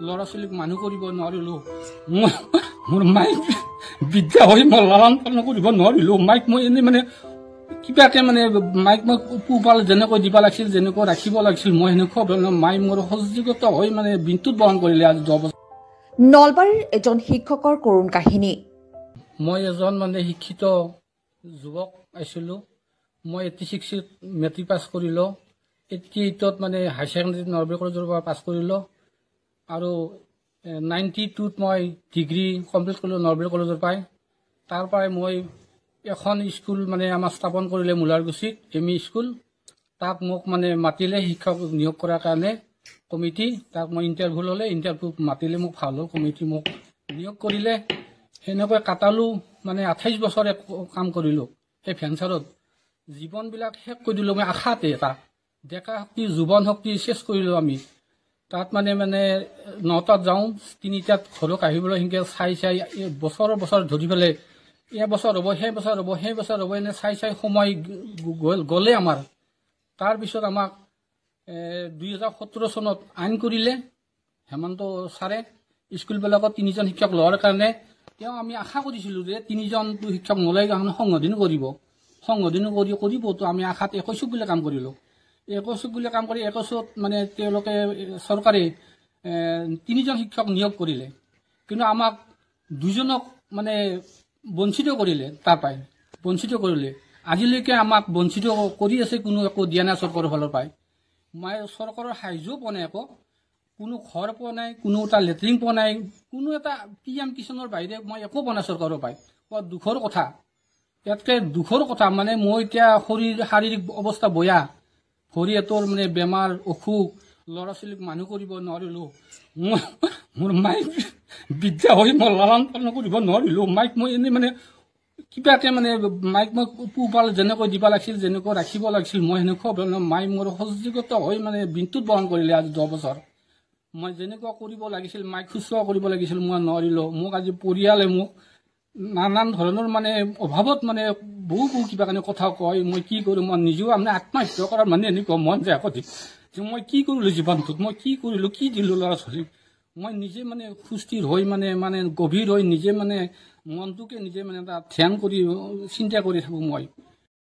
ল'ৰা ছোৱালীক মানুহ কৰিব নোৱাৰিলোঁ। মই মোৰ মাইক বিদ্যা হৈ মই লালন পালন কৰিব নোৱাৰিলোঁ। মাইক মই এনেই মানে কিবাকে মানে মাইক মই পোহপাল যেনেকৈ দিব লাগিছিল, যেনেকৈ ৰাখিব লাগিছিল, মই সেনেকুৱা মাই মোৰ সহযোগিত হৈ মানে বিদ্যুৎ বহন কৰিলে আজি 10 বছৰ। নলবাৰীৰ এজন শিক্ষকৰ কৰুণ কাহিনী। মই এজন মানে শিক্ষিত যুৱক আছিলোঁ। মই 86ত মেট্ৰিক পাছ কৰিলোঁ, 88ত মানে হায়াৰ ছেকেণ্ডেৰী নলবাৰী কলেজৰ পৰা পাছ কৰিলোঁ আৰু 92ত মই ডিগ্ৰী কমপ্লিট কৰিলোঁ নলবাৰী কলেজৰ পৰাই। তাৰ পৰাই মই এখন স্কুল মানে আমাৰ স্থাপন কৰিলে মূলাৰকুছিত এম ই স্কুল। তাক মোক মানে মাতিলে শিক্ষক নিয়োগ কৰাৰ কাৰণে কমিটি। তাক মই ইণ্টাৰভিউ ল'লে, ইণ্টাৰভিউ মাতিলে মোক, ভাল হ'ল, কমিটি মোক নিয়োগ কৰিলে। সেনেকৈ কাটালোঁ মানে 28 বছৰে কাম কৰিলোঁ সেই ভেঞ্চাৰত। জীৱনবিলাক শেষ কৰি দিলোঁ মই আশাতে, এটা ডেকা শক্তি যুৱন শক্তি শেষ কৰিলোঁ আমি তাত। মানে মানে 9টাত যাওঁ, 3টাত ঘৰত আহিবলৈ সেনেকৈ চাই চাই বছৰৰ বছৰ ধৰি পেলাই এবছৰ হ'ব, সেই বছৰ হ'ব, সেই বছৰ হ'ব, এনে চাই চাই সময় গ'লে আমাৰ। তাৰপিছত আমাক 2017 চনত আইন কৰিলে হেমন্ত ছাৰে স্কুলবিলাকত 3জন শিক্ষক লোৱাৰ কাৰণে। তেওঁ আমি আশা কৰিছিলোঁ যে 3জনটো শিক্ষক নলয় এখন সংশোধন কৰিব, সংশোধন কৰি কৰিব। তো আমি আশাত 21 বুলি কাম কৰিলোঁ, 21 বুলি কাম কৰি 21ত মানে তেওঁলোকে চৰকাৰে 3জন শিক্ষক নিয়োগ কৰিলে, কিন্তু আমাক 2জনক মানে বঞ্চিত কৰিলে, তাৰ পৰাই বঞ্চিত কৰিলে। আজিলৈকে আমাক বঞ্চিত কৰি আছে, কোনো একো দিয়া নাই চৰকাৰৰ ফালৰ পৰাই। মই চৰকাৰৰ সাহায্যও পোৱা নাই, একো কোনো ঘৰ পোৱা নাই, কোনো এটা লেট্ৰিন পোৱা নাই, কোনো এটা পি এম কিষাণৰ বাহিৰে মই একো পোৱা নাই চৰকাৰৰ পৰাই। বৰ দুখৰ কথা, ইয়াতকৈ দুখৰ কথা মানে মই এতিয়া শৰীৰ শাৰীৰিক অৱস্থা বেয়া, ভৰি হাতৰ মানে বেমাৰ অসুখ, ল'ৰা ছোৱালীক মানুহ কৰিব নোৱাৰিলোঁ। মই মোৰ মাইক বিদ্যা হৈ মই লালন পালন কৰিব নোৱাৰিলোঁ। মাইক মই এনেই মানে কিবাকে মানে মাইক মই পোহপাল যেনেকৈ দিব লাগিছিল, যেনেকৈ ৰাখিব লাগিছিল, মই সেনেকুৱা মাই মোৰ সহযোগিত হৈ মানে বিদ্যুৎ বহন কৰিলে আজি 10 বছৰ। মই যেনেকুৱা কৰিব লাগিছিল, মাইক শুশ্ৰূষা কৰিব লাগিছিল, মই নোৱাৰিলোঁ। মোক আজি পৰিয়ালে মোক নানান ধৰণৰ মানে অভাৱত মানে বহু বহু কিবা কাৰণে কথা কয়। মই কি কৰোঁ, মই নিজেও মানে আত্মহত্যা কৰাৰ মানে এনেকুৱা মন যায় আকৌ যে মই কি কৰিলোঁ জীৱনটোত, মই কি কৰিলোঁ, কি দিলোঁ ল'ৰা ছোৱালীক। মই নিজে মানে সুস্থিৰ হৈ মানে মানে গভীৰ হৈ নিজে মানে মনটোকে নিজে মানে এটা ধ্যান কৰি চিন্তা কৰি থাকোঁ মই।